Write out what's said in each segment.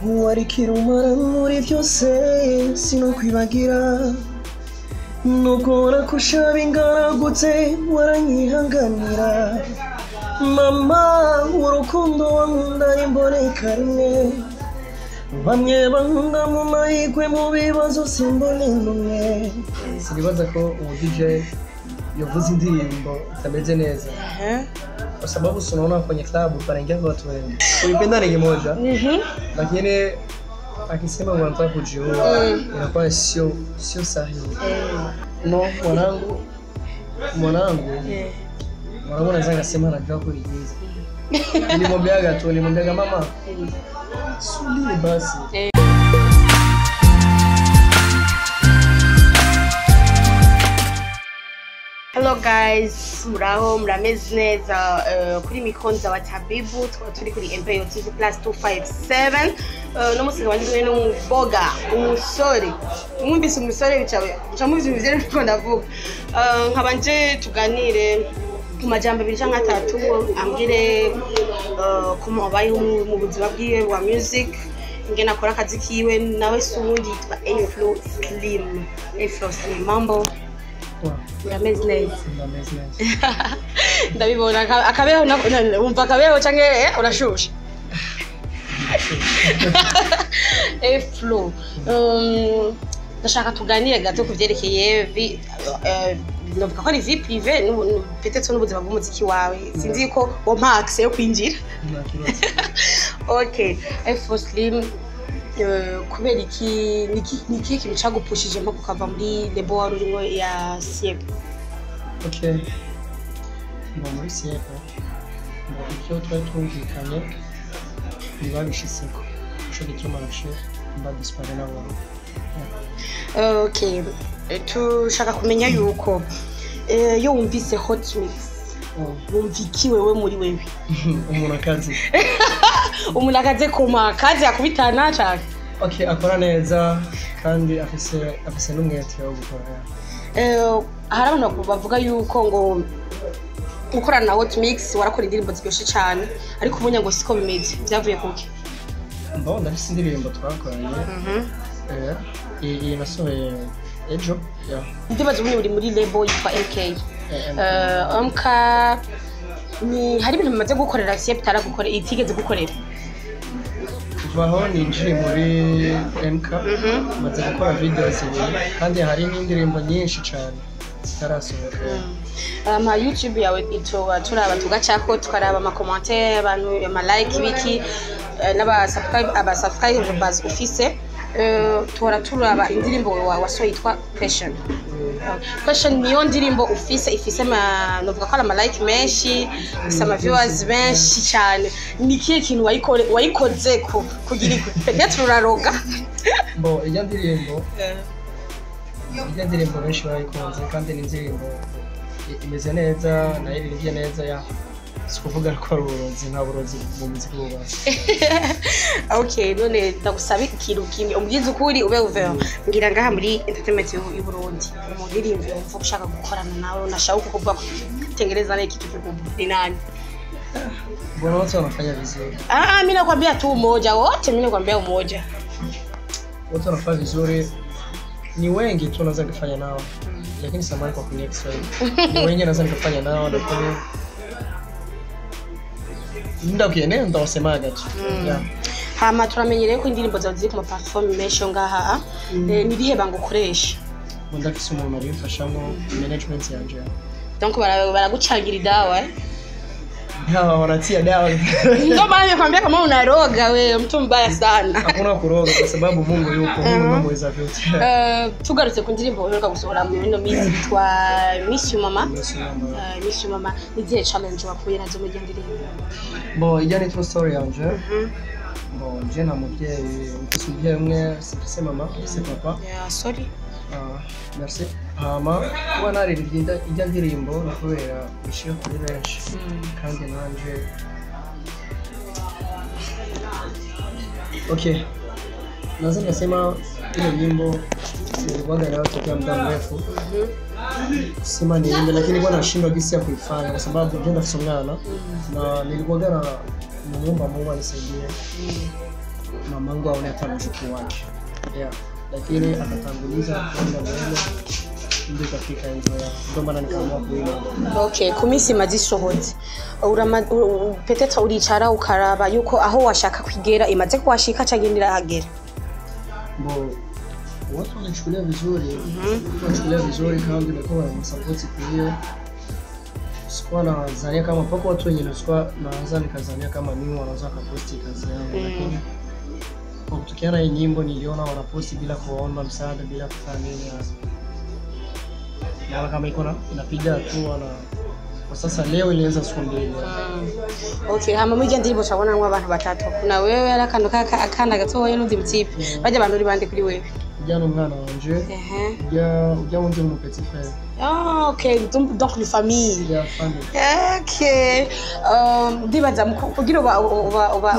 Warikirumara muri byose sinokwibagira nuko nakusha bingaragutse waranyihanganira mama urukundo wankunda imboneka rimwe bamwe bankunda mu mahirwe mu bibazo simbone n'umwe. Sinibaza ko umu DJ yavuze indirimbo itameze neza kwa sababu unaona kwenye klabu panaingia watu wengi. Kuipenda ni kimoja. Lakini akisema wanataka kujiua inakuwa sio sahihi. No, mwanangu anaweza kusema anajua kuigiza. Nilimwambiaga mama, subiri basi. Hello guys, muraho murameze neza kuri mikro wa Tabibu tukaba turi kuri MPO TV plus 257 no musi wandi n'umuboga umusore mwumvise umusore bicawe mucamuzi bizere nko ndavuga nkabanje tuganire ku majambo abiri canke atatu ambwire kuma abayeho mu buzima bwiwe bwa music ingene akora akazi kiwe nawe se ubundi yitwa A-Flow Slim. A-Flow Slim, mambo? Urameze neza? Ndameze neza. Ndabibona akabeho wumva akabeho canke urashushe? A-Flow, ndashaka tuganire gato kuvyerekeye novuga ko ari vie privée peut-être n'ubuzima bw'umuziki wawe sinzi ko wompa accès yo kwinjira. Okay, A-Flow Slim, kubera iki niki kintu cagupushije mpo kukava muri lebo wari urimo ya Siep? Okay, mba muri Siep ivyo twari twumvikanye ntibabishitseko nico gituma naciye mba dispare nabo. Okay, tushaka kumenya yuko iyo wumvise Hot Mix wumva iki wewe muri wewe? Umuntu akazi. Umuntu akaze koma akazi akubitana cyane. Okay, akora neza kandi afise n'umwete wo gukora. Hari abantu bavuga yuko ngo gukorana na Hot Mix warakora indirimbo ziryoshe cyane ariko ubunya ngo siko bimeze, byavuye kuki? Mbona ndafise indirimbo twakoranye. Iyi nasohoye ejo. Ndibaza ubunya uri muri label yitwa MK. MK ni hari ibintu bimaze gukorera Siep itaragukora itigeze gukorera. Kuva aho ninjiye muri MK maze gukora video zibiri kandi hari n'indirimbo nyinshi cyane zitarasohoka. Ama YouTube yawe itoba turaba tugacako tukaraba ama commentaire abantu ama like biki n'aba subscribe aba subscribers ufise tora turaba indirimbo wasohoye yitwa Question. Question niyo ndirimbo ufise novuga ko ari ama like menshi, ifise ama viewers benshi cyane. Ni kihe kintu wayikozeko kugira peut-être uraroga? Bo ijya ndirimbo benshi barayikunze kandi ni indirimbo imeze neza nayo iririmbye neza ya sikuvuga ko ari uburozi, nta burozi mu muziki bubaho. Okay, none ndagusaba ikintu kimwe umbwize ukuri ube ouvert. Ngira ngaha muri entertainment y'u Burundi umuririmbyi wumva ushaka gukorana nawe unashaka kukuvuga kutengeneza naye kitu kikubwa ni nani? Bwana wote wanafanya vizuri. Mimi nakwambia tu umoja wote, mimi nakwambia umoja. Wote wanafanya vizuri. Ni wengi tu naweza kufanya nao. Lakini samahani kwa kuongea Kiswahili. Ni wengi naweza kufanya nao lakini muda ukienea ndawasemaga tu. Hama turamenyereye ko indirimbo zawe ziri ku ma platform menshi ngaha. Ni rihe banga ukoresha? Ndafise umuntu abimfashamwo management yanje. Donc baragucangira idawa eh? Hawa wanatia dawa. Ndio maana nimekwambia kama unaroga wewe mtu mbaya sana. Hakuna kuroga kwa sababu Mungu yupo, Mungu ndiye mweza vyote. Tugarutse ku ndirimbo uheruka gusohora mu ino minsi yitwa Miss You Mama. Miss You Mama ni zihe challenge wakuye nazo muri iyo ndirimbo? Bo ijya ni true story yanje. Bo je na muvyeyi, mfise umuvyeyi umwe, mfise mama, mfise papa. Yeah, sorry. Merci. Hama kuba naririmbye ijya ndirimbo no kubera bishira kuri benshi kandi nanje okay, naweza nikasema ile nyimbo nilikuwa nayo tokea muda mrefu kusema niimbe, lakini nilikuwa nashindwa jinsi ya kuifanya kwa sababu ndio ndafisa umwana na nilikuwa na muomba Mungu anisaidie. Mamangu aone hata mjukuu wake, yeah. Lakini akatanguliza kwenda mbele, ndio ikafika hivyo, yeah. Ndio maana nikaamua kuimba. Okay, ku minsi imaze isohotse, peut-être uricara ukaraba yuko aho washaka kwigera imaze kuhashika canke ntirahagera? Bo, watu wanachukulia vizuri, watu wanachukulia vizuri kandi nilikuwa wanasapoti. Kwa hiyo sikuwa nadhania kama pako watu wenye sikuwa naweza nikazania kama mimi wanaweza wakaposti kazi yangu, lakini kwa kutokana na hii nyimbo niliona wanaposti bila kuwaomba msaada, bila kufanya nini, naona kama iko inapiga hatua, na kwa sasa leo ilianza siku 2. Okay, hama muri irya ndirimbo turabonamwo abantu batatu. Kuna wewe, ari akantu akana gatoya n'undi mutipe. Barya bantu uri bande kuri wewe? Ujya n'umwana wanje. Ujya wundi ni petit frère. Ah, okay, donc ni famille. Ya family. Okay. Ndibaza kugira uba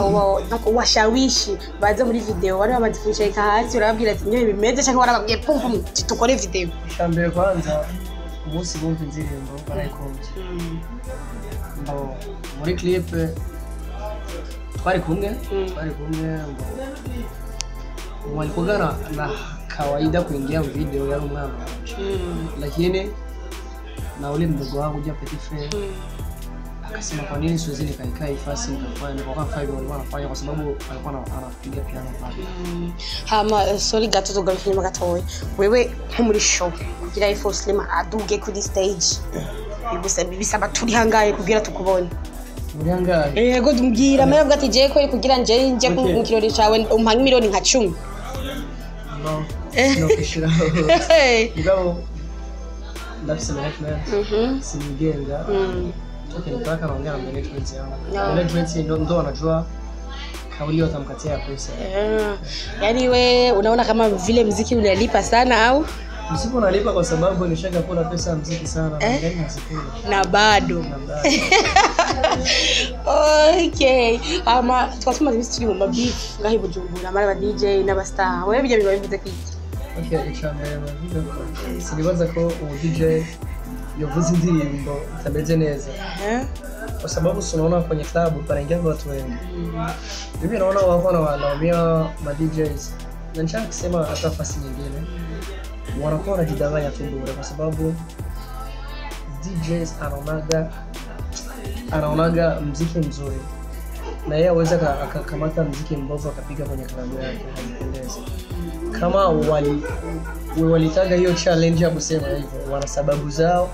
donc ubashawishi baze muri video, wari bamaze kwicarika hasi urababwira ati nyoye bimeze, canke warababwiye pum pum tukore video? Icya kwanza, umunsi bumva indirimbo barayikunze. Ngo muri clip twari kumwe, twari kumwe ngo walikuwa na kawaida kuingia video yari umwana wanje, lakini na ule mdogo wangu ja petit frère akasema kwa nini siwezi nikaikaa ifasi nikafanya nikakuwa nafanya hivyo walikuwa wanafanya, kwa sababu alikuwa anapiga piano pale. Hama sorry gato, tugaruke inyuma gatoya. Wewe nko muri show, kugira Ifo Slim aduge kuri stage bisaba turi hangaye kugira tukubone? Muri hangahe? Yego, mbwira mbere avuga ati jewe kweri kugira nje nje mu kirori cawe umpa miliyoni nka 10. No, no kwishiraho. Mugabo ndafise management, sinigenga. Ukinitaka naongea na management yangu. No. Management ndo wanajua kauli watamkatia pesa. Yaani we unaona kama vile mziki unalipa sana au? Mziki unalipa kwa sababu nishaka kula pesa ya mziki sana na ngani nazikula. Na bado. Na bado. Okay. Ama twasoma imisi turi mu mabeef ngaho i Bujumbura amara aba DJ n'aba star. Wewe bijya biba bivuze kwiki? Okay, icambere bavuga ko sinibaza ko umu DJ yovuza indirimbo itameze neza, kwa sababu si unaona kwenye klabu panaingia watu wengi. Mimi naona wako na wanaumia ma DJs, na nishaka kusema hata fasi nyingine wanakuwa wanajidanganya tu bure, kwa sababu DJs anaonaga mziki mzuri na yeye aweza akakamata mziki mbovu akapiga kwenye klabu yake, haipendezi. Kama walitaga hiyo challenge ya kusema hivyo, wana sababu zao,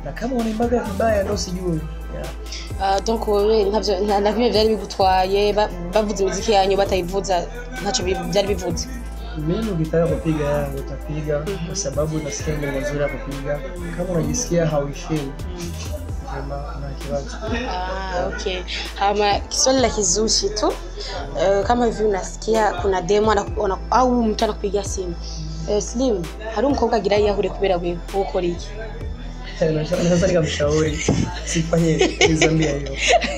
na kama wanaimbaga vibaya ndo sijui, yeah. Donc wewe ntavyo na kimwe vyari bigutwaye, bavuze imiziki yanyu batayivuza, ntacyo byari bivuze? Mimi ukitaka kupiga yangu utapiga, kwa sababu unasikia ngoma nzuri ya kupiga. Kama unajisikia hauishii vyema na kibazo. Ah, okay. Hama kiswali la kizushi tu. Kama hivi unasikia kuna demo au mtu anakupigia simu. Slim, hari umukobwa agira yiyahure kubera wewe, wowe ukora iki? Naweza nikamshauri sifanye dhambi ya hiyo,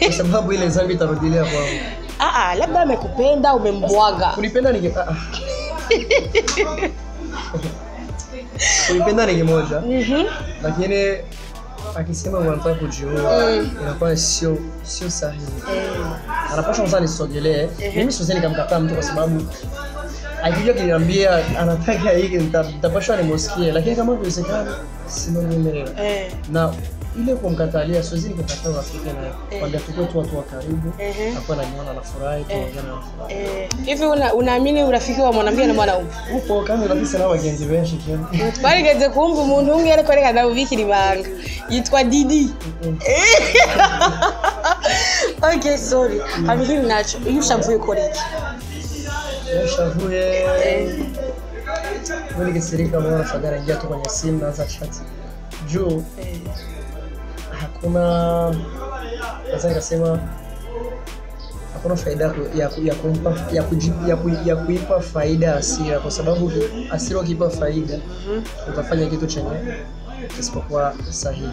kwa sababu ile dhambi itarudilia kwangu. Ah ah, labda amekupenda umembwaga. Kunipenda ni ah, ah. Kunipenda ni kimoja, lakini akisema wanataka kujiua inakuwa sio sahihi. Anapaswa kwanza nisogelee. Mimi siwezi nikamkataa mtu kwa sababu akija kuniambia anataka hiki, nitapaswa nimusikie, lakini kama ikiwezekana simamiemerera na ile kumkatalia, siwezi nikakataa urafiki na kwambia tukue tu watu wa karibu, akuwa ananiona anafurahi, tuongea na anafurahi. Hivi unaamini urafiki wa mwanamke na mwanaume? Upo kandi urafise n'abagenzi benshi cyane. Twarigeze kumva umuntu umwe ariko reka ndamubikira ibanga. Yitwa Didi. Okay, sorry. Hama ikindi naco, iyo ushavuye ukora iki? Shavuye mimi nikisirika, mwana shagara ingia tu kwenye simu naanza chat juu hakuna, sasa nikasema hakuna faida ya kumpa ya kuipa faida hasira, kwa sababu hasira ukiipa faida utafanya kitu chenye kisipokuwa sahihi.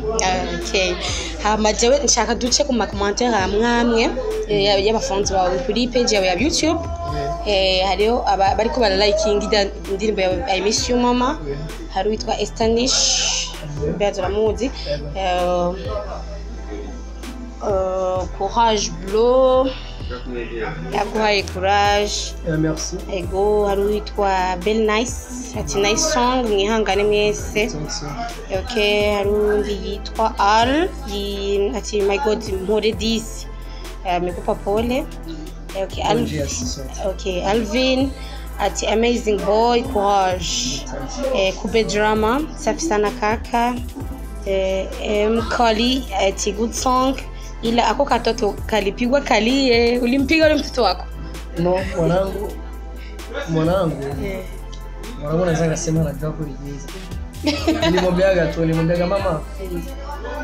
Okay. Hama jewe nshaka duce ku ma commentaire amwe amwe y'abafanzi bawe kuri page yawe ya YouTube. Hariho bariko baralikinga indirimbo yawe I Miss You Mama. Hari uwitwa Estanish, Mbeya uramuzi. Courage Blo. Yaguhaye courage. Merci. Ego, hari uwitwa Bell Nice ati nice song, mwihangane mwese. Thanks. Okay, hari uwundi yitwa Al ati my God, mpore disi. Amekupa pole. Okay, Al, Yes, asante. okay, Alvin ati amazing boy, courage. Thanks. Kube drama, safi sana kaka. M Kali ati good song, ila ako katoto kalipigwa kalie. Ulimpiga ule mtoto wako? No, mwanangu mwanangu naweza nikasema anajua kuigiza. Nilimwambiaga tu, nilimwambiaga mama,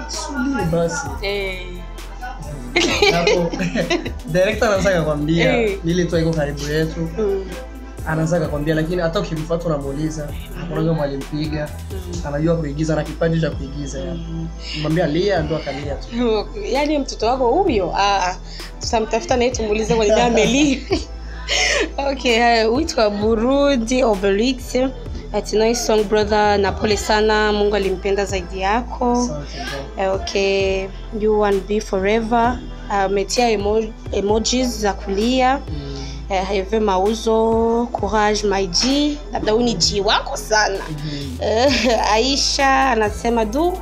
subiri basi. Hapo director anaweza akakwambia, ile tu iko karibu yetu. Anaweza akakwambia, lakini hata ukimfuata unamuuliza, hakuna kama alimpiga. Anajua kuigiza na kipaji cha kuigiza yani. Mwambia lia ndo akalia tu. Yaani mtoto wako huyo, tutamtafuta naye tumuulize kwa nini amelia. Okay, witwa Burundi Obelix ati nice song brother, na pole sana, Mungu alimpenda zaidi yako. Asante bro. Okay, you want be forever. Ametia emojis za kulia. Herve Mauzo, courage my G, labda huyu ni G wako sana. Aisha anasema du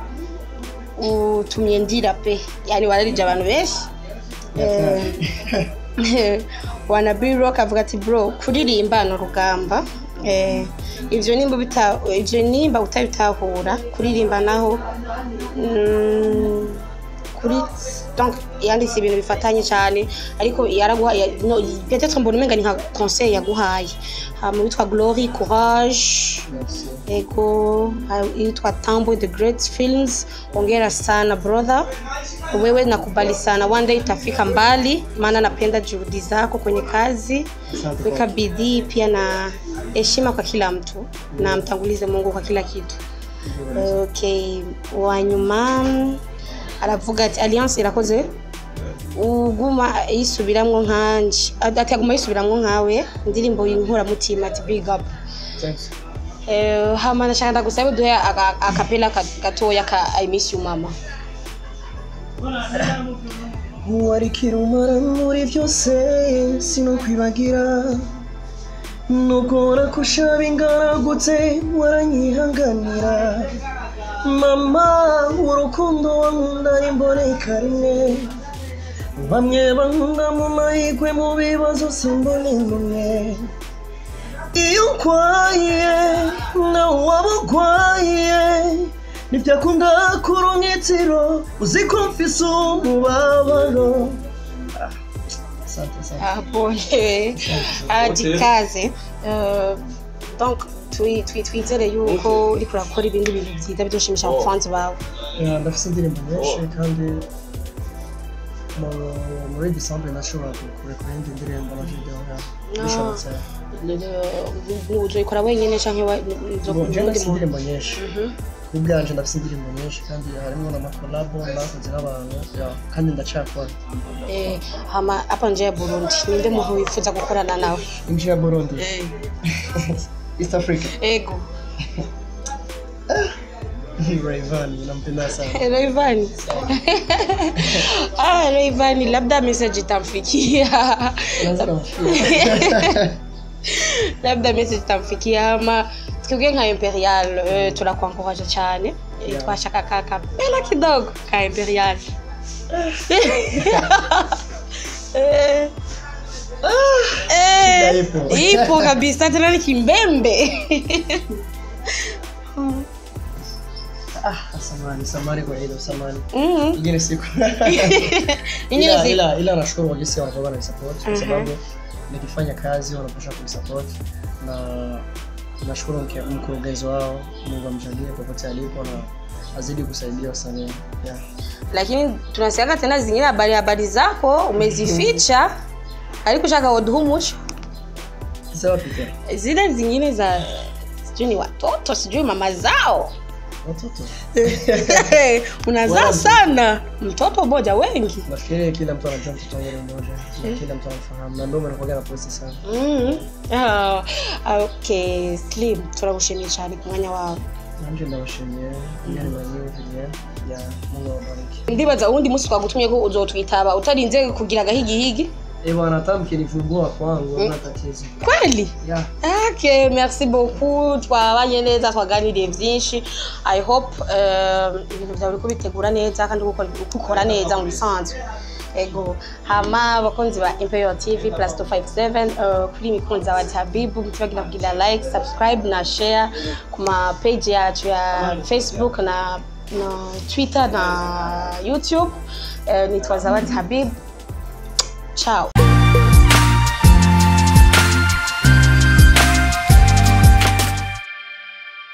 utumie ndira pe, yani wararije abantu benshi. Wana B Rock avuga ati bro, kuririmba ni urugamba. Ivyo nimba ivyo nimba utabitahura, kuririmba naho kuri donc yanditse ibintu bifatanye cyane, ariko yaraguha no, peut-être mbona umenga ni nka conseil yaguhaye. Hama witwa Glory, courage. Merci. Ego, yitwa Tambo the Great Films, hongera sana brother, wewe nakubali sana, one day utafika mbali, maana napenda juhudi zako kwenye kazi. Asante. Weka bidii pia na heshima kwa kila mtu, na mtangulize Mungu kwa kila kitu. Okay, wanyuma aravuga ati Alliance irakoze uguma yisubiramwo nkanje, ati aguma yisubiramwo nkawe, indirimbo y'inkoramutima, ati big up. Thanks. Hama ndashaka ndagusabe uduhe akapela gatoya ka I miss you mama. Warikirumara muri byose sinokwibagira, nuko nakusha bingaragutse waranyihanganira. Mama, urukundo wankunda nimboneka rimwe, bamwe bankunda mu mahirwe, mu bibazo simbone numwe. Iyo ukwaye nawe waba ukwaye, ntibyakunda kurunyitiro uzi ko mfise umubabaro. Asante, asante. Ah, pole. Ati kaze. Donc twizere yuko uriko urakora ibindi bintu byiza bizoshimisha abafanzi bawe. Yeah, ndafise indirimbo nyinshi kandi muri December nashobora kurekura indi ndirimbo na video ya bishobotse. Uzoyikora wenyene canke Bon, je uzokundi ndafise muntu? indirimbo nyinshi ku bwanje, ndafise indirimbo nyinshi kandi harimo n'amakolabo nakoze n'abantu, yeah, kandi ndacakora. Hama hapa nje ya Burundi ninde muntu wifuza gukorana nawe? Nje ya Burundi, East Africa? Ego. Rayvanny, nampenda sana. Rayvanny. Ah, Rayvanny, labda message itamfikia. Naweza kumfikia. Labda message itamfikia. Ama twebwe nka Imperial, turakwankoraje cyane. Twashaka ka kapela kidogo ka Imperial. Shida ipo. Ipo kabisa, tena ni kimbembe. Ah, samahani, samahani kwa hilo, samahani. Ingine siku. Ingine Ila, siku. ila nashukuru kwa jinsi wanakuwa wananisupport kwa sababu nikifanya kazi wanapaswa kunisupport, na nashukuru mkurugenzi wao, Mungu amjalie popote alipo na azidi kusaidia wasanii. Yeah. Lakini tunasikiaga tena zingine habari zako umezificha, ariko ushaka woduha umuco. Sasa wapi tena? Zile zingine za sijui ni watoto, sijui mama zao. Watoto. Unazaa Wangu. sana mtoto mmoja, wengi. Nafikiri kila mtu anajua mtoto wangu ni mmoja na kila mtu anafahamu na ndio maana nakuwaga na posti sana. Ah, okay, Slim, turagushimiye cyane ku mwanya wawe. Nanje ndabashimiye ingene mwanyumviriye. Ya, Mungu awabariki. Ndibaza uwundi munsi twagutumye ko uzotwitaba utarinze kugira agahigihigi. Eh bwana, hata mkinivumbua kwangu hamna tatizo. Kweli? Yeah. Okay, merci beaucoup. Twabanye neza, twaganiriye byinshi. I hope ibintu byawe uriko bitegura neza kandi ukora neza mu bisanzwe. Ego, hama abakunzi ba Imperial TV plus 257, kuri mikunzi wa Tabibu, mutibagira kugira like, subscribe na share ku ma page yacu ya Facebook na Twitter na YouTube. Nitwa Zawadi Habib. Ciao.